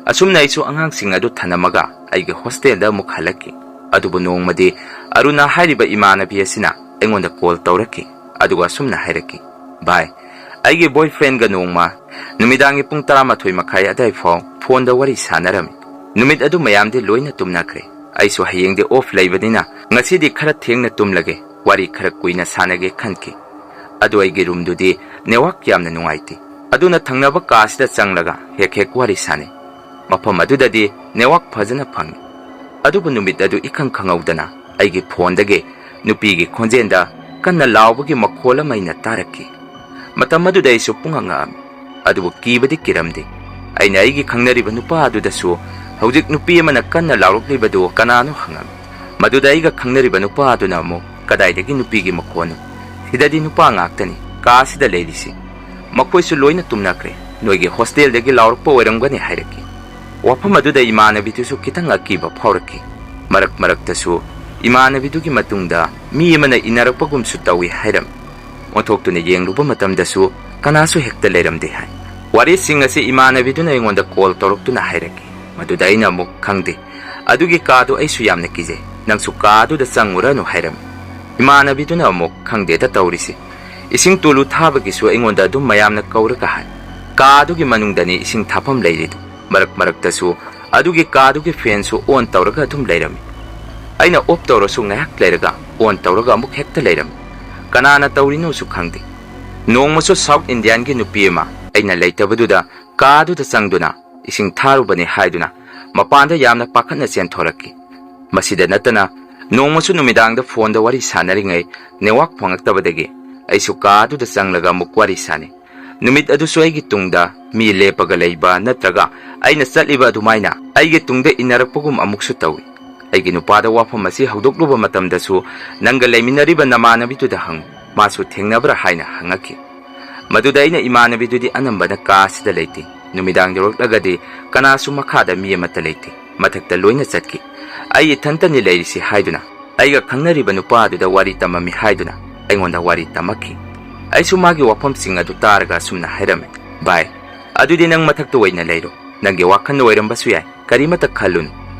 ꯑꯁꯨꯝꯅ ꯑꯩꯁꯨ ꯑꯉꯥꯡꯁꯤꯡ ꯑꯗꯨ ꯊꯅꯝꯃꯒ ꯑꯩꯒꯤ ꯍꯣꯁꯇꯦꯜꯗ ꯑꯃꯨꯛ ꯍꯜꯂꯛꯈꯤ꯫ ꯑꯗꯨꯕꯨ ꯅꯣꯡꯃꯗꯤ ꯑꯔꯨꯅꯥ ꯍꯥꯏꯔꯤꯕ ꯏꯃꯥꯟꯅꯕꯤ ꯑꯁꯤꯅ ꯑꯩꯉꯣꯟꯗ ꯀꯣꯜ ꯇꯧꯔꯛꯈꯤ, ꯑꯗꯨꯒ ꯑꯁꯨꯝꯅ ꯍꯥꯏꯔꯛꯈꯤ, "ꯚꯥꯏ, ꯑꯩꯒꯤ ꯕꯣꯏꯐ꯭ꯔꯦꯟꯒ ꯅꯣꯡꯃ ꯅꯨꯃꯤꯗꯥꯡꯒꯤ ꯄꯨꯡ ꯇꯔꯥꯃꯥꯊꯣꯏ ꯃꯈꯥꯏ ꯑꯗꯥꯏ ꯐꯥꯎ ꯐꯣꯟꯗ ꯋꯥꯔꯤ ꯁꯥꯟꯅꯔꯝꯃꯤ꯫ ꯅꯨꯃꯤꯠ ꯑꯗꯨ ꯃꯌꯥꯝꯗꯤ ꯂꯣꯏꯅ ꯇꯨꯝꯅꯈ꯭ꯔꯦ꯫ ꯑꯩꯁꯨ ꯍꯌꯦꯡꯗꯤ ꯑꯣꯐ ꯂꯩꯕꯅꯤꯅ ꯉꯁꯤꯗꯤ ꯈꯔ ꯊꯦꯡꯅ ꯇꯨꯝꯂꯒꯦ, ꯋꯥꯔꯤ ꯈꯔ ꯀꯨꯏꯅ ꯁꯥꯟꯅꯒꯦ ꯈꯟꯈꯤ꯫ ꯑꯗꯨ ꯑꯩꯒꯤ ꯔꯨꯝꯗꯨꯗꯤ ꯅꯦꯠꯋꯥꯛ ꯌꯥꯝꯅ ꯅꯨꯡꯉꯥꯏꯇꯦ꯫ ꯑꯗꯨꯅ ꯊꯪꯅꯕ ꯀꯥꯁꯤꯗ ꯆꯪꯂꯒ ꯍꯦꯛ ꯍꯦꯛ ꯋꯥꯔꯤ ꯁꯥꯟꯅꯩ꯫ ꯃꯐꯝ ꯑꯗꯨꯗꯗꯤ ꯅꯦꯠꯋꯥꯛ ꯐꯖꯅ ꯐꯪꯏ꯫ ꯑꯗꯨꯕꯨ ꯅꯨꯃꯤꯠ ꯑꯗꯨ ꯏꯈꯪ ꯈꯪꯍꯧꯗꯅ ꯑꯩꯒꯤ ꯐꯣꯟꯗꯒꯤ ꯅꯨꯄꯤꯒꯤ ꯈꯣꯟꯖꯦꯜꯗ ꯀꯟꯅ ꯂꯥꯎꯕꯒꯤ ꯃꯈꯣꯜ ꯑꯃ ꯑꯩꯅ ꯇꯥꯔꯛꯈꯤ꯫ ꯃꯇꯝ ꯑꯗꯨꯗ ꯑꯩꯁꯨ ꯄꯨꯡꯉꯛ ꯉꯛꯑꯝꯃꯤ꯫ ꯑꯗꯨꯕꯨ ꯀꯤꯕꯗꯤ ꯀꯤꯔꯝꯗꯦ꯫ ꯑꯩꯅ ꯑꯩꯒꯤ ꯈꯪꯅꯔꯤꯕ ꯅꯨꯄꯥ ꯑꯗꯨꯗꯁꯨ ꯍꯧꯖꯤꯛ ꯅꯨꯄꯤ ꯑꯃꯅ ꯀꯟꯅ ꯂꯥꯎꯔꯛꯂꯤꯕꯗꯨ ꯀꯅꯥꯅꯣ ꯍꯪꯉꯝꯃꯤ꯫ ꯃꯗꯨꯗ ꯑꯩꯒ ꯈꯪꯅꯔꯤꯕ ꯅꯨꯄꯥ ꯑꯗꯨꯅ ꯑꯃꯨꯛ, "ꯀꯗꯥꯏꯗꯒꯤ ꯅꯨꯄꯤꯒꯤ ꯃꯈꯣꯟꯅꯣ? ꯁꯤꯗꯗꯤ ꯅꯨꯄꯥ ꯉꯥꯛꯇꯅꯤ, ꯀꯥ ꯑꯁꯤꯗ ꯂꯩꯔꯤꯁꯤ꯫ ꯃꯈꯣꯏꯁꯨ ꯂꯣꯏꯅ ꯇꯨꯝꯅꯈ꯭ꯔꯦ꯫ ꯅꯣꯏꯒꯤ ꯍꯣꯁꯇꯦꯜꯗꯒꯤ ꯂꯥꯎꯔꯛꯄ ꯑꯣꯏꯔꯝꯒꯅꯤ" ꯍꯥꯏꯔꯛꯈꯤ꯫ ꯋꯥꯐꯝ ꯑꯗꯨꯗ ꯏꯃꯥꯟꯅꯕꯤꯗꯨꯁꯨ ꯈꯤꯇꯪ ꯑꯀꯤꯕ ꯐꯥꯎꯔꯛꯈꯤ꯫ ꯃꯔꯛ ꯃꯔꯛꯇꯁꯨ ꯏꯃꯥꯟꯅꯕꯤꯗꯨꯒꯤ ꯃꯇꯨꯡꯗ ꯃꯤ ꯑꯃꯅ ꯏꯟꯅꯔꯛꯄꯒꯨꯝꯁꯨ ꯇꯧꯏ ꯍꯥꯏꯔꯝꯃꯤ꯫ ꯑꯣꯟꯊꯣꯛꯇꯨꯅ ꯌꯦꯡꯂꯨꯕ ꯃꯇꯝꯗꯁꯨ ꯀꯅꯥꯁꯨ ꯍꯦꯛꯇ ꯂꯩꯔꯝꯗꯦ ꯍꯥꯏ꯫ ꯋꯥꯔꯤꯁꯤꯡ ꯑꯁꯤ ꯏꯃꯥꯟꯅꯕꯤꯗꯨꯅ ꯑꯩꯉꯣꯟꯗ ꯀꯣꯜ ꯇꯧꯔꯛꯇꯨꯅ ꯍꯥꯏꯔꯛꯈꯤ꯫ ꯃꯗꯨꯗ ꯑꯩꯅ ꯑꯃꯨꯛ, "ꯈꯪꯗꯦ, ꯑꯗꯨꯒꯤ ꯀꯥꯗꯨ ꯑꯩꯁꯨ ꯌꯥꯝꯅ ꯀꯤꯖꯩ, ꯅꯪꯁꯨ ꯀꯥ ꯑꯗꯨꯗ ꯆꯪꯉꯨꯔꯅꯨ" ꯍꯥꯏꯔꯝꯃꯤ꯫ ꯏꯃꯥꯟꯅꯕꯤꯗꯨꯅ ꯑꯃꯨꯛ, "ꯈꯪꯗꯦꯗ ꯇꯧꯔꯤꯁꯤ, ꯏꯁꯤꯡ ꯇꯨꯂꯨ ꯊꯥꯕꯒꯤꯁꯨ ꯑꯩꯉꯣꯟꯗ ꯑꯗꯨꯝ ꯃꯌꯥꯝꯅ ꯀꯧꯔꯒ ꯍꯥꯏ꯫ ꯀꯥ ꯑꯗꯨꯒꯤ ꯃꯅꯨꯡꯗꯅꯤ ꯏꯁꯤꯡ ꯊꯥꯐꯝ ꯂꯩꯔꯤꯗꯨ꯫ ꯃꯔꯛ ꯃꯔꯛꯇꯁꯨ ꯑꯗꯨꯒꯤ ꯀꯥ ꯑꯗꯨꯒꯤ ꯐꯦꯟꯁꯨ ꯑꯣꯟ ꯇꯧꯔꯒ ꯑꯗꯨꯝ ꯂꯩꯔꯝꯃꯤ꯫ ꯑꯩꯅ ꯑꯣꯐ ꯇꯧꯔꯁꯨ ꯉꯥꯏꯍꯥꯛ ꯂꯩꯔꯒ ꯑꯣꯟ ꯇꯧꯔꯒ ꯑꯃꯨꯛ ꯍꯦꯛꯇ ꯂꯩꯔꯝꯃꯤ꯫ ꯀꯅꯥꯅ ꯇꯧꯔꯤꯅꯣꯁꯨ ꯈꯪꯗꯦ꯫ ꯅꯣꯡꯃꯁꯨ ꯁꯥꯎꯠ ꯏꯟꯗꯤꯌꯥꯟꯒꯤ ꯅꯨꯄꯤ ꯑꯃ ꯑꯩꯅ ꯂꯩꯇꯕꯗꯨꯗ ꯀꯥ ꯑꯗꯨꯗ ꯆꯪꯗꯨꯅ ꯏꯁꯤꯡ ꯊꯥꯔꯨꯕꯅꯤ ꯍꯥꯏꯗꯨꯅ ꯃꯄꯥꯟꯗ ꯌꯥꯝꯅ ꯄꯥꯈꯠꯅ ꯆꯦꯟꯊꯣꯔꯛꯈꯤ꯫ ꯃꯁꯤꯗ ꯅꯠꯇꯅ ꯅꯣꯡꯃꯁꯨ ꯅꯨꯃꯤꯗꯥꯡꯗ ꯐꯣꯟꯗ ꯋꯥꯔꯤ ꯁꯥꯟꯅꯔꯤꯉꯩ ꯅꯦꯠꯋꯥꯛ ꯐꯪꯉꯛꯇꯕꯗꯒꯤ ꯑꯩꯁꯨ ꯀꯥ ꯑꯗꯨꯗ ꯆꯪꯂꯒ ꯑꯃꯨꯛ ꯋꯥꯔꯤ ꯁꯥꯟꯅꯩ꯫ ꯅꯨꯃꯤꯠ ꯑꯗꯨꯁꯨ ꯑꯩꯒꯤ ꯇꯨꯡꯗ ꯃꯤ ꯂꯦꯞꯄꯒ ꯂꯩꯕ ꯅꯠꯇ꯭ꯔꯒ ꯑꯩꯅ ꯆꯠꯂꯤꯕ ꯑꯗꯨꯃꯥꯏꯅ ꯑꯩꯒꯤ ꯇꯨꯡꯗ ꯏꯟꯅꯔꯛꯄꯒꯨꯝ ꯑꯃꯨꯛꯁꯨ ꯇꯧꯏ꯫ ꯑꯩꯒꯤ ꯅꯨꯄꯥꯗ ꯋꯥꯐꯝ ꯑꯁꯤ ꯍꯧꯗꯣꯛꯂꯨꯕ ꯃꯇꯝꯗꯁꯨ, "ꯅꯪꯒ ꯂꯩꯃꯤꯟꯅꯔꯤꯕ ꯅꯃꯥꯟꯅꯕꯤꯗꯨꯗ ꯍꯪꯉꯨ, ꯃꯥꯁꯨ ꯊꯦꯡꯅꯕ꯭ꯔꯥ?" ꯍꯥꯏꯅ ꯍꯪꯉꯛꯈꯤ꯫ ꯃꯗꯨꯗ ꯑꯩꯅ, "ꯏꯃꯥꯟꯅꯕꯤꯗꯨꯗꯤ ꯑꯅꯝꯕꯅ ꯀꯥ ꯑꯁꯤꯗ ꯂꯩꯇꯦ꯫ ꯅꯨꯃꯤꯗꯥꯡ ꯌꯧꯔꯛꯂꯒꯗꯤ ꯀꯅꯥꯁꯨ ꯃꯈꯥꯗ ꯃꯤ ꯑꯃꯠꯇ ꯂꯩꯇꯦ꯫ ꯃꯊꯛꯇ ꯂꯣꯏꯅ ꯆꯠꯈꯤ꯫ ꯑꯩ ꯏꯊꯟꯇꯅꯤ ꯂꯩꯔꯤꯁꯤ" ꯍꯥꯏꯗꯨꯅ ꯑꯩꯒ ꯈꯪꯅꯔꯤꯕ ꯅꯨꯄꯥ ꯑꯗꯨꯗ ꯋꯥꯔꯤ ꯇꯝꯃꯝꯃꯤ ꯍꯥꯏꯗꯨꯅ ꯑꯩꯉꯣꯟꯗ ꯋꯥꯔꯤ ꯇꯝꯃꯛꯈꯤ꯫ ꯑꯩꯁꯨ ꯃꯥꯒꯤ ꯋꯥꯐꯝꯁꯤꯡ ꯑꯗꯨ ꯇꯥꯔꯒ ꯑꯁꯨꯝꯅ ꯍꯥꯏꯔꯝꯃꯤ, "ꯚꯥꯏ, ꯑꯗꯨꯗꯤ ꯅꯪ ꯃꯊꯛꯇ ꯑꯣꯏꯅ ꯂꯩꯔꯣ꯫ ꯅꯪꯒꯤ ꯋꯥꯈꯜꯅ ꯑꯣꯏꯔꯝꯕꯁꯨ ꯌꯥꯏ꯫ ꯀꯔꯤꯃꯠꯇ ꯈꯜꯂꯨꯅꯨ꯫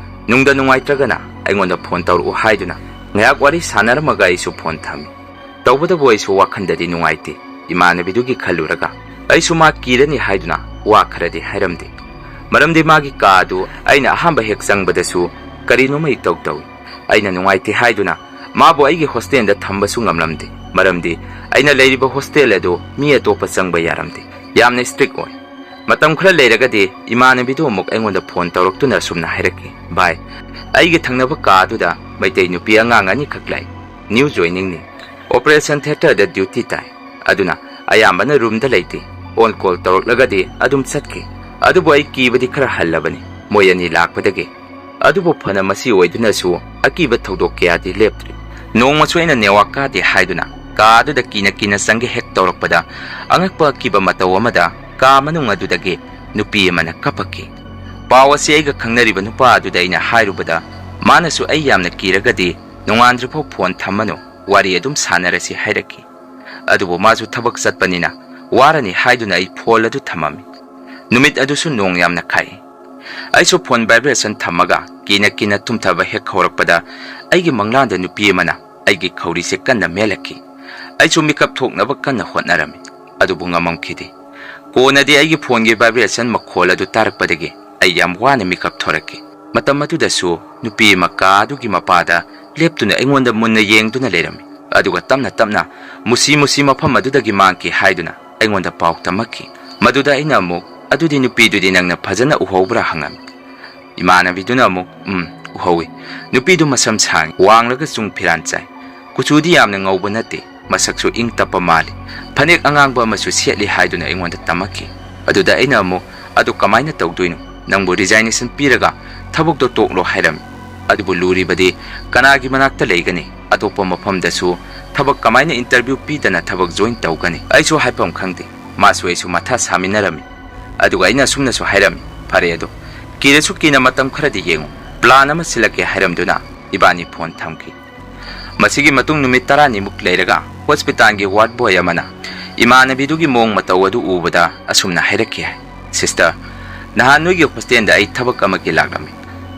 ꯅꯨꯡꯗ ꯅꯨꯡꯉꯥꯏꯇ꯭ꯔꯒꯅ ꯑꯩꯉꯣꯟꯗ ꯐꯣꯟ ꯇꯧꯔꯛꯎ" ꯍꯥꯏꯗꯨꯅ ꯉꯥꯏꯍꯥꯛ ꯋꯥꯔꯤ ꯁꯥꯟꯅꯔꯝꯃꯒ ꯑꯩꯁꯨ ꯐꯣꯟ ꯊꯝꯃꯤ꯫ ꯇꯧꯕꯇꯕꯨ ꯑꯩꯁꯨ ꯋꯥꯈꯜꯗꯗꯤ ꯅꯨꯡꯉꯥꯏꯇꯦ꯫ ꯏꯃꯥꯟꯅꯕꯤꯗꯨꯒꯤ ꯈꯜꯂꯨꯔꯒ ꯑꯩꯁꯨ ꯃꯥ ꯀꯤꯔꯅꯤ ꯍꯥꯏꯗꯨꯅ ꯋꯥ ꯈꯔꯗꯤ ꯍꯥꯏꯔꯝꯗꯦ꯫ ꯃꯔꯝꯗꯤ ꯃꯥꯒꯤ ꯀꯥ ꯑꯗꯨ ꯑꯩꯅ ꯑꯍꯥꯟꯕ ꯍꯦꯛ ꯆꯪꯕꯗꯁꯨ ꯀꯔꯤꯅꯣꯃ ꯏꯇꯧ ꯇꯧꯏ꯫ ꯑꯩꯅ ꯅꯨꯡꯉꯥꯏꯇꯦ ꯍꯥꯏꯗꯨꯅ ꯃꯥꯕꯨ ꯑꯩꯒꯤ ꯍꯣꯁꯇꯦꯜꯗ ꯊꯝꯕꯁꯨ ꯉꯝꯂꯝꯗꯦ꯫ ꯃꯔꯝꯗꯤ ꯑꯩꯅ ꯂꯩꯔꯤꯕ ꯍꯣꯁꯇꯦꯜ ꯑꯗꯨ ꯃꯤ ꯑꯇꯣꯞꯄ ꯆꯪꯕ ꯌꯥꯔꯝꯗꯦ꯫ ꯌꯥꯝꯅ ꯏꯁꯇ꯭ꯔꯤꯛ ꯑꯣꯏ꯫ ꯃꯇꯝ ꯈꯔ ꯂꯩꯔꯒꯗꯤ ꯏꯃꯥꯟꯅꯕꯤꯗꯨ ꯑꯃꯨꯛ ꯑꯩꯉꯣꯟꯗ ꯐꯣꯟ ꯇꯧꯔꯛꯇꯨꯅ ꯑꯁꯨꯝꯅ ꯍꯥꯏꯔꯛꯈꯤ, "ꯚꯥꯏ, ꯑꯩꯒꯤ ꯊꯪꯅꯕ ꯀꯥ ꯑꯗꯨꯗ ꯃꯩꯇꯩ ꯅꯨꯄꯤ ꯑꯉꯥꯡ ꯑꯅꯤꯈꯛ ꯂꯩ꯫ ꯅ꯭ꯌꯨ ꯖꯣꯏꯅꯤꯡꯅꯤ꯫ ꯑꯣꯄꯔꯦꯁꯟ ꯊꯤꯌꯦꯇꯔꯗ ꯗ꯭ꯌꯨꯇꯤ ꯇꯥꯏ꯫ ꯑꯗꯨꯅ ꯑꯌꯥꯝꯕꯅ ꯔꯨꯝꯗ ꯂꯩꯇꯦ꯫ ꯑꯣꯟ ꯀꯣꯜ ꯇꯧꯔꯛꯂꯒꯗꯤ ꯑꯗꯨꯝ ꯆꯠꯈꯤ꯫ ꯑꯗꯨꯕꯨ ꯑꯩ ꯀꯤꯕꯗꯤ ꯈꯔ ꯍꯜꯂꯕꯅꯤ ꯃꯣꯏ ꯑꯅꯤ ꯂꯥꯛꯄꯗꯒꯤ꯫ ꯑꯗꯨꯕꯨ ꯐꯅ ꯃꯁꯤ ꯑꯣꯏꯗꯨꯅꯁꯨ ꯑꯀꯤꯕ ꯊꯧꯗꯣꯛ ꯀꯌꯥꯗꯤ ꯂꯦꯞꯇ꯭ꯔꯤ꯫ ꯅꯣꯡꯃꯁꯨ ꯑꯩꯅ ꯅꯦꯠꯋꯥꯛ ꯀꯥꯗꯦ ꯍꯥꯏꯗꯨꯅ ꯀꯥ ꯑꯗꯨꯗ ꯀꯤꯅ ꯀꯤꯅ ꯆꯪꯒꯦ ꯍꯦꯛ ꯇꯧꯔꯛꯄꯗ ꯑꯉꯛꯄ ꯑꯀꯤꯕ ꯃꯇꯧ ꯑꯃꯗ ꯀꯥ ꯃꯅꯨꯡ ꯑꯗꯨꯗꯒꯤ ꯅꯨꯄꯤ ꯑꯃꯅ ꯀꯞꯄꯛꯈꯤ꯫ ꯄꯥꯎ ꯑꯁꯤ ꯑꯩꯒ ꯈꯪꯅꯔꯤꯕ ꯅꯨꯄꯥ ꯑꯗꯨꯗ ꯑꯩꯅ ꯍꯥꯏꯔꯨꯕꯗ ꯃꯥꯅꯁꯨ ꯑꯩ ꯌꯥꯝꯅ ꯀꯤꯔꯒꯗꯤ ꯅꯣꯡꯉꯥꯟꯗ꯭ꯔꯤꯐꯥꯎ ꯐꯣꯟ ꯊꯝꯃꯅꯨ, ꯋꯥꯔꯤ ꯑꯗꯨꯝ ꯁꯥꯟꯅꯔꯁꯤ ꯍꯥꯏꯔꯛꯈꯤ꯫ ꯑꯗꯨꯕꯨ ꯃꯥꯁꯨ ꯊꯕꯛ ꯆꯠꯄꯅꯤꯅ ꯋꯥꯔꯅꯤ ꯍꯥꯏꯗꯨꯅ ꯑꯩ ꯐꯣꯟ ꯑꯗꯨ ꯊꯝꯃꯝꯃꯤ꯫ ꯅꯨꯃꯤꯠ ꯑꯗꯨꯁꯨ ꯅꯣꯡ ꯌꯥꯝꯅ ꯈꯥꯛꯏ꯫ ꯑꯩꯁꯨ ꯐꯣꯟ ꯚꯥꯏꯕ꯭ꯔꯦꯁꯟ ꯊꯝꯃꯒ ꯀꯤꯅ ꯀꯤꯅ ꯇꯨꯝꯊꯕ ꯍꯦꯛ ꯍꯧꯔꯛꯄꯗ ꯑꯩꯒꯤ ꯃꯪꯂꯥꯟꯗ ꯅꯨꯄꯤ ꯑꯃꯅ ꯑꯩꯒꯤ ꯈꯧꯔꯤꯁꯦ ꯀꯟꯅ ꯃꯦꯜꯂꯛꯈꯤ꯫ ꯑꯩꯁꯨ ꯃꯤꯀꯞ ꯊꯣꯛꯅꯕ ꯀꯟꯅ ꯍꯣꯠꯅꯔꯝꯃꯤ, ꯑꯗꯨꯕꯨ ꯉꯝꯃꯝꯈꯤꯗꯦ꯫ ꯀꯣꯟꯅꯗꯤ ꯑꯩꯒꯤ ꯐꯣꯟꯒꯤ vibration ꯃꯈꯣꯜ ꯑꯗꯨ ꯇꯥꯔꯛꯄꯗꯒꯤ ꯑꯩ ꯌꯥꯝ ꯋꯥꯅ ꯃꯤꯀꯞ ꯊꯣꯔꯛꯈꯤ꯫ ꯃꯇꯝ ꯑꯗꯨꯗꯁꯨ ꯅꯨꯄꯤ ꯑꯃ ꯀꯥ ꯑꯗꯨꯒꯤ ꯃꯄꯥꯗ ꯂꯦꯞꯇꯨꯅ ꯑꯩꯉꯣꯟꯗ ꯃꯨꯟꯅ ꯌꯦꯡꯗꯨꯅ ꯂꯩꯔꯝꯃꯤ, ꯑꯗꯨꯒ ꯇꯞꯅ ꯇꯞꯅ "ꯃꯨꯁꯤ ꯃꯨꯁꯤ ꯃꯐꯝ ꯑꯗꯨꯗꯒꯤ ꯃꯥꯡꯈꯤ" ꯍꯥꯏꯗꯨꯅ ꯑꯩꯉꯣꯟꯗ ꯄꯥꯎ ꯇꯝꯃꯛꯈꯤ꯫ ꯃꯗꯨꯗ ꯑꯩꯅ ꯑꯃꯨꯛ, "ꯑꯗꯨꯗꯤ ꯅꯨꯄꯤꯗꯨꯗꯤ ꯅꯪꯅ ꯐꯖꯅ ꯎꯍꯧꯕ꯭ꯔꯥ?" ꯍꯪꯉꯝꯃꯤ꯫ ꯏꯃꯥꯟꯅꯕꯤꯗꯨꯅ ꯑꯃꯨꯛ, "ꯎꯝ, ꯎꯍꯧꯏ꯫ ꯅꯨꯄꯤꯗꯨ ꯃꯁꯝ ꯁꯥꯡꯏ, ꯋꯥꯡꯂꯒ ꯆꯨꯡ ꯐꯤꯔꯥꯟ ꯆꯥꯏ꯫ ꯀꯨꯆꯨꯗꯤ ꯌꯥꯝꯅ ꯉꯧꯕ ꯅꯠꯇꯦ, ꯃꯁꯛꯁꯨ ꯏꯪ ꯇꯞꯄ ꯃꯥꯜꯂꯤ꯫ ꯐꯅꯦꯛ ꯑꯉꯥꯡꯕ ꯑꯃꯁꯨ ꯁꯦꯠꯂꯤ" ꯍꯥꯏꯗꯨꯅ ꯑꯩꯉꯣꯟꯗ ꯇꯝꯃꯛꯈꯤ꯫ ꯑꯗꯨꯗ ꯑꯩꯅ ꯑꯃꯨꯛ, "ꯑꯗꯨ ꯀꯃꯥꯏꯅ ꯇꯧꯗꯣꯏꯅꯣ? ꯅꯪꯕꯨ resignation ꯄꯤꯔꯒ ꯊꯕꯛꯇꯣ ꯇꯣꯛꯂꯣ" ꯍꯥꯏꯔꯝꯃꯤ꯫ ꯑꯗꯨꯕꯨ ꯂꯨꯔꯤꯕꯗꯤ ꯀꯅꯥꯒꯤ ꯃꯅꯥꯛꯇ ꯂꯩꯒꯅꯤ? ꯑꯇꯣꯞꯄ ꯃꯐꯝꯗꯁꯨ ꯊꯕꯛ ꯀꯃꯥꯏꯅ interview ꯄꯤꯗꯅ ꯊꯕꯛ join ꯇꯧꯒꯅꯤ? ꯑꯩꯁꯨ ꯍꯥꯏꯐꯝ ꯈꯪꯗꯦ꯫ ꯃꯥꯁꯨ ꯑꯩꯁꯨ ꯃꯊꯥ ꯁꯥꯃꯤꯟꯅꯔꯝꯃꯤ꯫ ꯑꯗꯨꯒ ꯑꯩꯅ ꯑꯁꯨꯝꯅꯁꯨ ꯍꯥꯏꯔꯝꯃꯤ, "ꯐꯔꯦ ꯑꯗꯣ, ꯀꯤꯔꯁꯨ ꯀꯤꯅ ꯃꯇꯝ ꯈꯔꯗꯤ ꯌꯦꯡꯉꯨ, plan ꯑꯃ ꯁꯤꯜꯂꯛꯀꯦ" ꯍꯥꯏꯔꯝꯗꯨꯅ ꯏꯕꯥꯅꯤ ꯐꯣꯟ ꯊꯝꯈꯤ꯫ ꯃꯁꯤꯒꯤ ꯃꯇꯨꯡ ꯅꯨꯃꯤꯠ ꯇꯔꯥꯅꯤꯃꯨꯛ ꯂꯩꯔꯒ ꯍꯣꯁꯄꯤꯇꯥꯜꯒꯤ ward boy ꯑꯃꯅ ꯏꯃꯥꯟꯅꯕꯤꯗꯨꯒꯤ ꯃꯑꯣꯡ ꯃꯇꯧ ꯑꯗꯨ ꯎꯕꯗ ꯑꯁꯨꯝꯅ ꯍꯥꯏꯔꯛꯈꯤ ꯍꯥꯏ, "Sister, ꯅꯍꯥꯟ ꯅꯣꯏꯒꯤ ꯍꯣꯁꯇꯦꯜꯗ ꯑꯩ ꯊꯕꯛ ꯑꯃꯒꯤ ꯂꯥꯛꯂꯝꯃꯤ꯫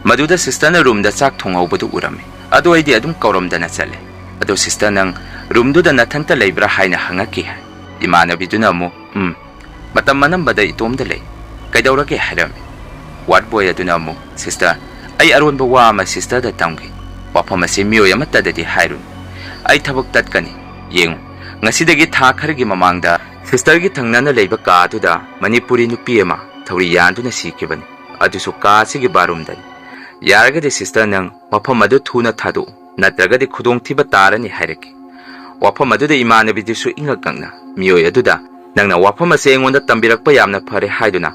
ꯃꯗꯨꯗ sisterꯅ roomꯗ ꯆꯥꯛ ꯊꯣꯡꯍꯧꯕꯗꯨ ꯎꯔꯝꯃꯤ꯫ ꯑꯗꯨ ꯑꯩꯗꯤ ꯑꯗꯨꯝ ꯀꯧꯔꯝꯗꯅ ꯆꯠꯂꯦ꯫ ꯑꯗꯣ sister, ꯅꯪ roomꯗꯨꯗ ꯅꯊꯟꯇ ꯂꯩꯕ꯭ꯔꯥ?" ꯍꯥꯏꯅ ꯍꯪꯉꯛꯈꯤ ꯍꯥꯏ꯫ ꯏꯃꯥꯟꯅꯕꯤꯗꯨꯅ ꯑꯃꯨꯛ, "ꯎꯝ, ꯃꯇꯝ ꯑꯅꯝꯕꯗ ꯏꯇꯣꯝꯗ ꯂꯩ꯫ ꯀꯩꯗꯧꯔꯒꯦ?" ꯍꯥꯏꯔꯝꯃꯤ꯫ Ward boy ꯑꯗꯨꯅ ꯑꯃꯨꯛ, "Sister, ꯑꯩ ꯑꯔꯣꯟꯕ ꯋꯥ ꯑꯃ sisterꯗ ꯇꯝꯒꯦ꯫ ꯋꯥꯐꯝ ꯑꯁꯤ ꯃꯤꯑꯣꯏ ꯑꯃꯠꯇꯗꯗꯤ ꯍꯥꯏꯔꯨꯅꯨ꯫ ꯑꯩ ꯊꯕꯛ ꯇꯠꯀꯅꯤ꯫ ꯌꯦꯡꯉꯨ, ꯉꯁꯤꯗꯒꯤ ꯊꯥ ꯈꯔꯒꯤ ꯃꯃꯥꯡꯗ sisterꯒꯤ ꯊꯪꯅꯅ ꯂꯩꯕ ꯀꯥ ꯑꯗꯨꯗ ꯃꯅꯤꯄꯨꯔꯤ ꯅꯨꯄꯤ ꯑꯃ ꯊꯧꯔꯤ ꯌꯥꯟꯗꯨꯅ ꯁꯤꯈꯤꯕꯅꯤ꯫ ꯑꯗꯨꯁꯨ ꯀꯥ ꯑꯁꯤꯒꯤ bathroomꯗꯅꯤ꯫ ꯌꯥꯔꯒꯗꯤ sister, ꯅꯪ ꯃꯐꯝ ꯑꯗꯨ ꯊꯨꯅ ꯊꯥꯗꯣꯛꯎ, ꯅꯠꯇ꯭ꯔꯒꯗꯤ ꯈꯨꯗꯣꯡꯊꯤꯕ ꯇꯥꯔꯅꯤ" ꯍꯥꯏꯔꯛꯈꯤ꯫ ꯋꯥꯐꯝ ꯑꯗꯨꯗ ꯏꯃꯥꯟꯅꯕꯤꯗꯨꯁꯨ ꯏꯉꯛ ꯉꯛꯅ ꯃꯤꯑꯣꯏ ꯑꯗꯨꯗ, "ꯅꯪꯅ ꯋꯥꯐꯝ ꯑꯁꯤ ꯑꯩꯉꯣꯟꯗ ꯇꯝꯕꯤꯔꯛꯄ ꯌꯥꯝꯅ ꯐꯔꯦ" ꯍꯥꯏꯗꯨꯅ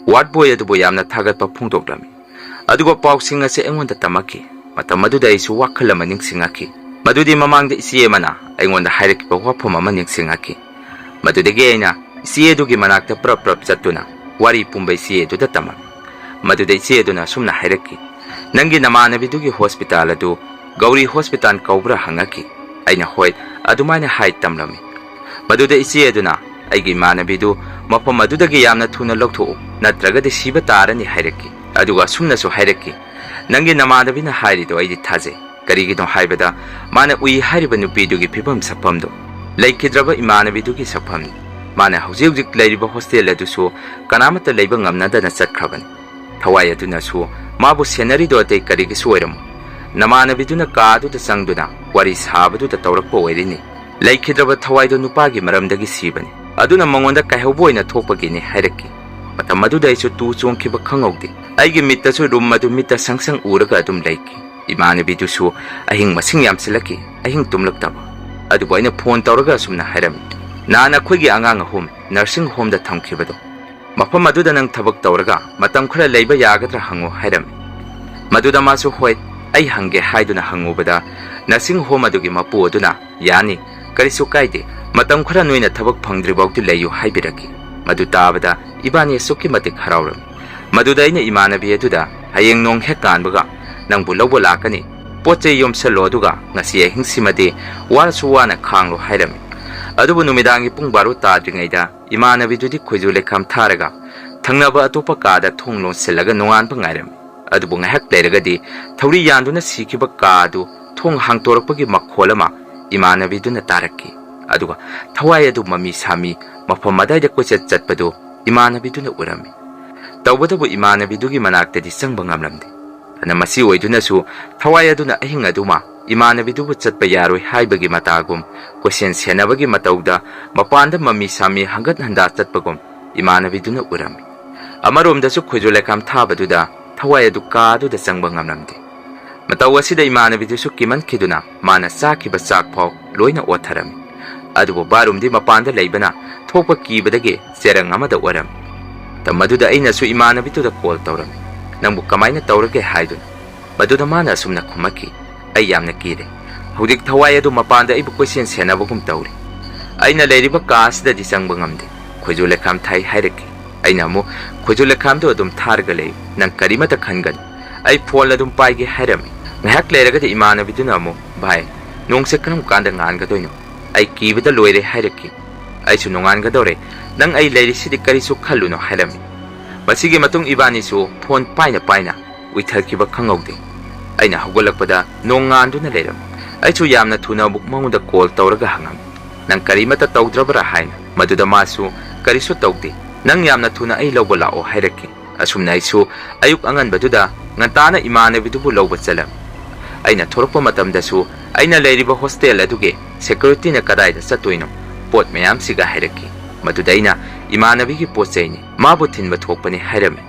ward boy ꯑꯗꯨꯕꯨ ꯌꯥꯝꯅ ꯊꯥꯒꯠꯄ ꯐꯣꯡꯗꯣꯛꯂꯝꯃꯤ꯫ ꯑꯗꯨꯒ ꯄꯥꯎꯁꯤꯡ ꯑꯁꯤ ꯑꯩꯉꯣꯟꯗ ꯇꯝꯃꯛꯈꯤ꯫ ꯃꯇꯝ ꯑꯗꯨꯗ ꯑꯩꯁꯨ ꯋꯥꯈꯜ ꯑꯃ ꯅꯤꯡꯁꯤꯡꯉꯛꯈꯤ꯫ ꯃꯗꯨꯗꯤ ꯃꯃꯥꯡꯗ ꯏꯆꯦ ꯑꯃꯅ ꯑꯩꯉꯣꯟꯗ ꯍꯥꯏꯔꯛꯈꯤꯕ ꯋꯥꯐꯝ ꯑꯃ ꯅꯤꯡꯁꯤꯡꯉꯛꯈꯤ꯫ ꯃꯗꯨꯗꯒꯤ ꯑꯩꯅ ꯏꯆꯦ ꯑꯗꯨꯒꯤ ꯃꯅꯥꯛꯇ ꯄ꯭ꯔꯞ ꯄ꯭ꯔꯞ ꯆꯠꯇꯨꯅ ꯋꯥꯔꯤ ꯄꯨꯝꯕ ꯏꯆꯦ ꯑꯗꯨꯗ ꯇꯝꯃꯝꯃꯤ꯫ ꯃꯗꯨꯗ ꯏꯆꯦ ꯑꯗꯨꯅ ꯑꯁꯨꯝꯅ ꯍꯥꯏꯔꯛꯈꯤ, "ꯅꯪꯒꯤ ꯅꯃꯥꯟꯅꯕꯤꯗꯨꯒꯤ ꯍꯣꯁꯄꯤꯇꯥꯜ ꯑꯗꯨ ꯒꯧꯔꯤ ꯍꯣꯁꯄꯤꯇꯥꯜ ꯀꯧꯕ꯭ꯔꯥ?" ꯍꯪꯉꯛꯈꯤ꯫ ꯑꯩꯅ "ꯍꯣꯏ, ꯑꯗꯨꯃꯥꯏꯅ ꯍꯥꯏ" ꯇꯝꯂꯝꯃꯤ꯫ ꯃꯗꯨꯗ ꯏꯆꯦ ꯑꯗꯨꯅ ꯑꯩꯒꯤ ꯏꯃꯥꯟꯅꯕꯤꯗꯨ ꯃꯐꯝ ꯑꯗꯨꯗꯒꯤ ꯌꯥꯝꯅ ꯊꯨꯅ ꯂꯧꯊꯣꯛꯎ, ꯅꯠꯇ꯭ꯔꯒꯗꯤ ꯁꯤꯕ ꯇꯥꯔꯅꯤ ꯍꯥꯏꯔꯛꯈꯤ꯫ ꯑꯗꯨꯒ ꯑꯁꯨꯝꯅꯁꯨ ꯍꯥꯏꯔꯛꯈꯤ, "ꯅꯪꯒꯤ ꯅꯃꯥꯟꯅꯕꯤꯅ ꯍꯥꯏꯔꯤꯗꯣ ꯑꯩꯗꯤ ꯊꯥꯖꯩ꯫ ꯀꯔꯤꯒꯤꯅꯣ ꯍꯥꯏꯕꯗ ꯃꯥꯅ ꯎꯏ ꯍꯥꯏꯔꯤꯕ ꯅꯨꯄꯤꯗꯨꯒꯤ ꯐꯤꯕꯝ ꯁꯛꯐꯝꯗꯣ꯫ ꯂꯩꯈꯤꯗ꯭ꯔꯕ ꯏꯃꯥꯟꯅꯕꯤꯗꯨꯒꯤ ꯁꯛꯐꯝꯅꯤ꯫ ꯃꯥꯅ ꯍꯧꯖꯤꯛ ꯍꯧꯖꯤꯛ ꯂꯩꯔꯤꯕ ꯍꯣꯁꯇꯦꯜ ꯑꯗꯨꯁꯨ ꯀꯅꯥꯃꯠꯇ ꯂꯩꯕ ꯉꯝꯅꯗꯅ ꯆꯠꯈ꯭ꯔꯕꯅꯤ꯫ ꯊꯋꯥꯏ ꯑꯗꯨꯅꯁꯨ ꯃꯥꯕꯨ ꯁꯦꯟꯅꯔꯤꯗꯣ ꯑꯇꯩ ꯀꯔꯤꯒꯤꯁꯨ ꯑꯣꯏꯔꯝꯃꯣꯏ꯫ ꯅꯃꯥꯟꯅꯕꯤꯗꯨꯅ ꯀꯥ ꯑꯗꯨꯗ ꯆꯪꯗꯨꯅ ꯋꯥꯔꯤ ꯁꯥꯕꯗꯨꯗ ꯇꯧꯔꯛꯄ ꯑꯣꯏꯔꯤꯅꯤ꯫ ꯂꯩꯈꯤꯗ꯭ꯔꯕ ꯊꯋꯥꯏꯗꯣ ꯅꯨꯄꯥꯒꯤ ꯃꯔꯝꯗꯒꯤ ꯁꯤꯕꯅꯤ꯫ ꯑꯗꯨꯅ ꯃꯉꯣꯟꯗ ꯀꯥꯏꯍꯧꯕ ꯑꯣꯏꯅ ꯊꯣꯛꯄꯒꯤꯅꯤ ꯍꯥꯏꯔꯛꯈꯤ꯫ ꯃꯇꯝ ꯑꯗꯨꯗ ꯑꯩꯁꯨ ꯇꯨ ꯆꯣꯡꯈꯤꯕ ꯈꯪꯍꯧꯗꯦ꯫ ꯑꯩꯒꯤ ꯃꯤꯠꯇꯁꯨ ꯔꯨꯝ ꯑꯗꯨ ꯃꯤꯠꯇ ꯁꯪ ꯁꯪ ꯎꯔꯒ ꯑꯗꯨꯝ ꯂꯩꯈꯤ꯫ ꯏꯃꯥꯟꯅꯕꯤꯗꯨꯁꯨ ꯑꯍꯤꯡ ꯃꯁꯤꯡ ꯌꯥꯝꯁꯤꯜꯂꯛꯈꯤ, ꯑꯍꯤꯡ ꯇꯨꯝꯂꯛꯇꯕ꯫ ꯑꯗꯨꯕꯨ ꯑꯩꯅ ꯐꯣꯟ ꯇꯧꯔꯒ ꯑꯁꯨꯝꯅ ꯍꯥꯏꯔꯝꯃꯤ, "ꯅꯍꯥꯟ ꯑꯩꯈꯣꯏꯒꯤ ꯑꯉꯥꯡ ꯑꯍꯨꯝ ꯅꯔꯁꯤꯡ ꯍꯣꯝꯗ ꯊꯝꯈꯤꯕꯗꯣ, ꯃꯐꯝ ꯑꯗꯨꯗ ꯅꯪ ꯊꯕꯛ ꯇꯧꯔꯒ ꯃꯇꯝ ꯈꯔ ꯂꯩꯕ ꯌꯥꯒꯗ꯭ꯔꯥ ꯍꯪꯉꯨ" ꯍꯥꯏꯔꯝꯃꯤ꯫ ꯃꯗꯨꯗ ꯃꯥꯁꯨ, "ꯍꯣꯏ, ꯑꯩ ꯍꯪꯒꯦ" ꯍꯥꯏꯗꯨꯅ ꯍꯪꯉꯨꯕꯗ, ꯅꯔꯁꯤꯡ ꯍꯣꯝ ꯑꯗꯨꯒꯤ ꯃꯄꯨ ꯑꯗꯨꯅ, "ꯌꯥꯅꯤ, ꯀꯔꯤꯁꯨ ꯀꯥꯏꯗꯦ, ꯃꯇꯝ ꯈꯔ ꯅꯣꯏꯅ ꯊꯕꯛ ꯐꯪꯗ꯭ꯔꯤꯐꯥꯎꯗꯤ ꯂꯩꯌꯨ" ꯍꯥꯏꯕꯤꯔꯛꯈꯤ꯫ ꯃꯗꯨ ꯇꯥꯕꯗ ꯏꯕꯥꯅꯤ ꯑꯁꯨꯛꯀꯤ ꯃꯇꯤꯛ ꯍꯔꯥꯎꯔꯝꯃꯤ꯫ ꯃꯗꯨꯗ ꯑꯩꯅ ꯏꯃꯥꯟꯅꯕꯤ ꯑꯗꯨꯗ, "ꯍꯌꯦꯡ ꯅꯣꯡ ꯍꯦꯛ ꯉꯥꯟꯕꯒ ꯅꯪꯕꯨ ꯂꯧꯕ ꯂꯥꯛꯀꯅꯤ, ꯄꯣꯠ ꯆꯩ ꯌꯣꯝꯁꯜꯂꯣ, ꯑꯗꯨꯒ ꯉꯁꯤ ꯑꯍꯤꯡꯁꯤꯃꯗꯤ ꯋꯥꯔꯁꯨ ꯋꯥꯅ ꯈꯥꯡꯂꯣ" ꯍꯥꯏꯔꯝꯃꯤ꯫ ꯑꯗꯨꯕꯨ ꯅꯨꯃꯤꯗꯥꯡꯒꯤ ꯄꯨꯡ ꯕꯥꯔꯣ ꯇꯥꯗ꯭ꯔꯤꯉꯩꯗ ꯏꯃꯥꯟꯅꯕꯤꯗꯨꯗꯤ ꯈꯣꯏꯖꯨ ꯂꯩꯈꯥꯝ ꯊꯥꯔꯒ ꯊꯪꯅꯕ ꯑꯇꯣꯞꯄ ꯀꯥꯗ ꯊꯣꯡ ꯂꯣꯟꯁꯤꯜꯂꯒ ꯅꯣꯡꯉꯥꯟꯕ ꯉꯥꯏꯔꯝꯃꯤ꯫ ꯑꯗꯨꯕꯨ ꯉꯥꯏꯍꯥꯛ ꯂꯩꯔꯒꯗꯤ ꯊꯧꯔꯤ ꯌꯥꯟꯗꯨꯅ ꯁꯤꯈꯤꯕ ꯀꯥ ꯑꯗꯨ ꯊꯣꯡ ꯍꯥꯡꯇꯣꯔꯛꯄꯒꯤ ꯃꯈꯣꯜ ꯑꯃ ꯏꯃꯥꯟꯅꯕꯤꯗꯨꯅ ꯇꯥꯔꯛꯈꯤ꯫ ꯑꯗꯨꯒ ꯊꯋꯥꯏ ꯑꯗꯨ ꯃꯃꯤ ꯁꯥꯃꯤ ꯃꯐꯝ ꯑꯗꯥꯏꯗ ꯀꯣꯏꯆꯠ ꯆꯠꯄꯗꯨ ꯏꯃꯥꯟꯅꯕꯤꯗꯨꯅ ꯎꯔꯝꯃꯤ꯫ ꯇꯧꯕꯇꯕꯨ ꯏꯃꯥꯟꯅꯕꯤꯗꯨꯒꯤ ꯃꯅꯥꯛꯇꯗꯤ ꯆꯪꯕ ꯉꯝꯂꯝꯗꯦ꯫ ꯐꯅ ꯃꯁꯤ ꯑꯣꯏꯗꯨꯅꯁꯨ, ꯊꯋꯥꯏ ꯑꯗꯨꯅ ꯑꯍꯤꯡ ꯑꯗꯨꯃ ꯏꯃꯥꯟꯅꯕꯤꯗꯨꯕꯨ ꯆꯠꯄ ꯌꯥꯔꯣꯏ ꯍꯥꯏꯕꯒꯤ ꯃꯇꯥꯒꯨꯝ, ꯀꯣꯏꯁꯦꯟ ꯁꯦꯟꯅꯕꯒꯤ ꯃꯇꯧꯗ ꯃꯄꯥꯟꯗ ꯃꯃꯤ ꯁꯥꯃꯤ ꯍꯪꯒꯠ ꯍꯟꯗꯥ ꯆꯠꯄꯒꯨꯝ ꯏꯃꯥꯟꯅꯕꯤꯗꯨꯅ ꯎꯔꯝꯃꯤ꯫ ꯑꯃꯔꯣꯝꯗꯁꯨ ꯈꯣꯏꯖꯨ ꯂꯩꯈꯥꯝ ꯊꯥꯕꯗꯨꯗ ꯊꯋꯥꯏ ꯑꯗꯨ ꯀꯥ ꯑꯗꯨꯗ ꯆꯪꯕ ꯉꯝꯂꯝꯗꯦ꯫ ꯃꯇꯧ ꯑꯁꯤꯗ ꯏꯃꯥꯟꯅꯕꯤꯗꯨꯁꯨ ꯀꯤꯃꯟꯈꯤꯗꯨꯅ ꯃꯥꯅ ꯆꯥꯈꯤꯕ ꯆꯥꯛ ꯐꯥꯎ ꯂꯣꯏꯅ ꯑꯣꯠꯊꯔꯝꯃꯤ꯫ ꯑꯗꯨꯕꯨ ꯕꯥꯠꯔꯨꯝꯗꯤ ꯃꯄꯥꯟꯗ ꯂꯩꯕꯅ ꯊꯣꯛꯄ ꯀꯤꯕꯗꯒꯤ ꯆꯦꯔꯪ ꯑꯃꯗ ꯑꯣꯠꯂꯝꯃꯤ꯫ ꯃꯇꯝ ꯑꯗꯨꯗ ꯑꯩꯅꯁꯨ ꯏꯃꯥꯟꯅꯕꯤꯗꯨꯗ ꯀꯣꯜ ꯇꯧꯔꯝꯃꯤ, "ꯅꯪꯕꯨ ꯀꯃꯥꯏꯅ ꯇꯧꯔꯒꯦ?" ꯍꯥꯏꯗꯨꯅ꯫ ꯃꯗꯨꯗ ꯃꯥꯅ ꯑꯁꯨꯝꯅ ꯈꯨꯝꯃꯛꯈꯤ, "ꯑꯩ ꯌꯥꯝꯅ ꯀꯤꯔꯦ꯫ ꯍꯧꯖꯤꯛ ꯊꯋꯥꯏ ꯑꯗꯨ ꯃꯄꯥꯟꯗ ꯑꯩꯕꯨ ꯀꯣꯏꯁꯦꯟ ꯁꯦꯟꯅꯕꯒꯨꯝ ꯇꯧꯔꯤ꯫ ꯑꯩꯅ ꯂꯩꯔꯤꯕ ꯀꯥ ꯑꯁꯤꯗꯗꯤ ꯆꯪꯕ ꯉꯝꯗꯦ꯫ ꯈꯣꯏꯖꯨ ꯂꯩꯈꯥꯝ ꯊꯥꯏ" ꯍꯥꯏꯔꯛꯈꯤ꯫ ꯑꯩꯅ ꯑꯃꯨꯛ, "ꯈꯣꯏꯖꯨ ꯂꯩꯈꯥꯝꯗꯨ ꯑꯗꯨꯝ ꯊꯥꯔꯒ ꯂꯩ, ꯅꯪ ꯀꯔꯤꯃꯠꯇ ꯈꯟꯒꯅꯨ꯫ ꯑꯩ ꯐꯣꯟ ꯑꯗꯨꯝ ꯄꯥꯏꯒꯦ" ꯍꯥꯏꯔꯝꯃꯤ꯫ ꯉꯥꯏꯍꯥꯛ ꯂꯩꯔꯒꯗꯤ ꯏꯃꯥꯟꯅꯕꯤꯗꯨꯅ ꯑꯃꯨꯛ, "ꯚꯥꯏ, ꯅꯣꯡꯁꯦ ꯀꯔꯝ ꯀꯥꯟꯗ ꯉꯥꯟꯒꯗꯣꯏꯅꯣ? ꯑꯩ ꯀꯤꯕꯗ ꯂꯣꯏꯔꯦ" ꯍꯥꯏꯔꯛꯈꯤ꯫ ꯑꯩꯁꯨ, "ꯅꯣꯡꯉꯥꯟꯒꯗꯧꯔꯦ, ꯅꯪ ꯑꯩ ꯂꯩꯔꯤꯁꯤꯗꯤ, ꯀꯔꯤꯁꯨ ꯈꯜꯂꯨꯅꯨ" ꯍꯥꯏꯔꯝꯃꯤ꯫ ꯃꯁꯤꯒꯤ ꯃꯇꯨꯡ ꯏꯕꯥꯅꯤꯁꯨ ꯐꯣꯟ ꯄꯥꯏꯅ ꯄꯥꯏꯅ ꯎꯏꯊꯈꯤꯕ ꯈꯪꯍꯧꯗꯦ꯫ ꯑꯩꯅ ꯍꯧꯒꯠꯂꯛꯄꯗ ꯅꯣꯡ ꯉꯥꯟꯗꯨꯅ ꯂꯩꯔꯝꯃꯤ꯫ ꯑꯩꯁꯨ ꯌꯥꯝꯅ ꯊꯨꯅ ꯑꯃꯨꯛ ꯃꯉꯣꯟꯗ ꯀꯣꯜ ꯇꯧꯔꯒ ꯍꯪꯉꯝꯃꯤ꯫ "ꯅꯪ ꯀꯔꯤꯃꯠꯇ ꯇꯧꯗ꯭ꯔꯕ꯭ꯔꯥ?" ꯍꯥꯏꯅ꯫ ꯃꯗꯨꯗ ꯃꯥꯁꯨ, "ꯀꯔꯤꯁꯨ ꯇꯧꯗꯦ, ꯅꯪ ꯌꯥꯝꯅ ꯊꯨꯅ ꯑꯩ ꯂꯧꯕ ꯂꯥꯛꯑꯣ" ꯍꯥꯏꯔꯛꯈꯤ꯫ ꯑꯁꯨꯝꯅ ꯑꯩꯁꯨ ꯑꯌꯨꯛ ꯑꯉꯟꯕꯗꯨꯗ ꯉꯟꯇꯥꯅ ꯏꯃꯥꯟꯅꯕꯤꯗꯨꯕꯨ ꯂꯧꯕ ꯆꯠꯂꯝꯃꯤ꯫ ꯑꯩꯅ ꯊꯣꯔꯛꯄ ꯃꯇꯝꯗꯁꯨ ꯑꯩꯅ ꯂꯩꯔꯤꯕ ꯍꯣꯁꯇꯦꯜ ꯑꯗꯨꯒꯤ ꯁꯦꯀ꯭ꯌꯨꯔꯤꯇꯤꯅ "ꯀꯗꯥꯏꯗ ꯆꯠꯇꯣꯏꯅꯣ? ꯄꯣꯠ ꯃꯌꯥꯝꯁꯤꯒ" ꯍꯥꯏꯔꯛꯈꯤ꯫ ꯃꯗꯨꯗ ꯑꯩꯅ, "ꯏꯃꯥꯟꯅꯕꯤꯒꯤ ꯄꯣꯠ ꯆꯩꯅꯤ, ꯃꯥꯕꯨ ꯊꯤꯟꯕ ꯊꯣꯛꯄꯅꯤ" ꯍꯥꯏꯔꯝꯃꯤ꯫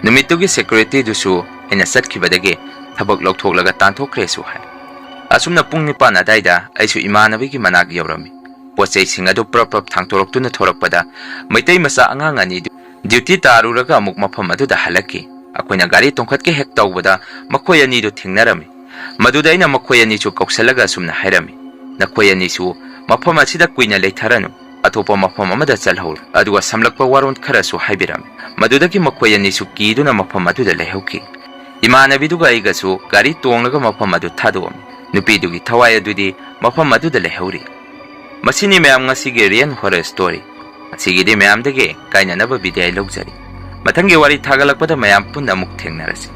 ꯅꯨꯃꯤꯠꯇꯨꯒꯤ ꯁꯦꯀ꯭ꯌꯨꯔꯤꯇꯤꯗꯨꯁꯨ ꯑꯩꯅ ꯆꯠꯈꯤꯕꯗꯒꯤ ꯊꯕꯛ ꯂꯧꯊꯣꯛꯂꯒ ꯇꯥꯟꯊꯣꯛꯈ꯭ꯔꯦꯁꯨ ꯍꯥꯏ꯫ ꯑꯁꯨꯝꯅ ꯄꯨꯡ ꯅꯤꯄꯥꯟ ꯑꯗꯥꯏꯗ ꯑꯩꯁꯨ ꯏꯃꯥꯟꯅꯕꯤꯒꯤ ꯃꯅꯥꯛ ꯌꯧꯔꯝꯃꯤ꯫ ꯄꯣꯠ ꯆꯩꯁꯤꯡ ꯑꯗꯨ ꯄ꯭ꯔꯞ ꯄ꯭ꯔꯞ ꯊꯥꯡꯇꯣꯔꯛꯇꯨꯅ ꯊꯣꯔꯛꯄꯗ ꯃꯩꯇꯩ ꯃꯆꯥ ꯑꯉꯥꯡ ꯑꯅꯤꯗꯨ ꯗ꯭ꯌꯨꯇꯤ ꯇꯥꯔꯨꯔꯒ ꯑꯃꯨꯛ ꯃꯐꯝ ꯑꯗꯨꯗ ꯍꯜꯂꯛꯈꯤ꯫ ꯑꯩꯈꯣꯏꯅ ꯒꯥꯔꯤ ꯇꯣꯡꯈꯠꯀꯦ ꯍꯦꯛ ꯇꯧꯕꯗ ꯃꯈꯣꯏ ꯑꯅꯤꯗꯨ ꯊꯦꯡꯅꯔꯝꯃꯤ꯫ ꯃꯗꯨꯗ ꯑꯩꯅ ꯃꯈꯣꯏ ꯑꯅꯤꯁꯨ ꯀꯧꯁꯜꯂꯒ ꯑꯁꯨꯝꯅ ꯍꯥꯏꯔꯝꯃꯤ, "ꯅꯈꯣꯏ ꯑꯅꯤꯁꯨ ꯃꯐꯝ ꯑꯁꯤꯗ ꯀꯨꯏꯅ ꯂꯩꯊꯔꯅꯨ, ꯑꯇꯣꯞꯄ ꯃꯐꯝ ꯑꯃꯗ ꯆꯠꯍꯧꯔꯣ"꯫ ꯑꯗꯨꯒ ꯁꯝꯂꯛꯄ ꯋꯥꯔꯣꯜ ꯈꯔꯁꯨ ꯍꯥꯏꯕꯤꯔꯝꯃꯤ꯫ ꯃꯗꯨꯗꯒꯤ ꯃꯈꯣꯏ ꯑꯅꯤꯁꯨ ꯀꯤꯗꯨꯅ ꯃꯐꯝ ꯑꯗꯨꯗ ꯂꯩꯍꯧꯈꯤ꯫ ꯏꯃꯥꯟꯅꯕꯤꯗꯨꯒ ꯑꯩꯒꯁꯨ ꯒꯥꯔꯤ ꯇꯣꯡꯂꯒ ꯃꯐꯝ ꯑꯗꯨ ꯊꯥꯗꯣꯛꯑꯝꯃꯤ꯫ ꯅꯨꯄꯤꯗꯨꯒꯤ ꯊꯋꯥꯏ ꯑꯗꯨꯗꯤ ꯃꯐꯝ ꯑꯗꯨꯗ ꯂꯩꯍꯧꯔꯤ꯫ ꯃꯁꯤꯅꯤ ꯃꯌꯥꯝ ꯉꯁꯤꯒꯤ ꯔꯤꯌꯦꯜ ꯍꯣꯔꯔ ꯁ꯭ꯇꯣꯔꯤ꯫ ꯉꯁꯤꯒꯤꯗꯤ ꯃꯌꯥꯝꯗꯒꯤ ꯀꯥꯏꯅꯅꯕ ꯕꯤꯗꯥꯏ ꯂꯧꯖꯔꯤ꯫ ꯃꯊꯪꯒꯤ ꯋꯥꯔꯤ ꯊꯥꯒꯠꯂꯛꯄꯗ ꯃꯌꯥꯝ ꯄꯨꯟꯅ ꯑꯃꯨꯛ ꯊꯦꯡꯅꯔꯁꯤ꯫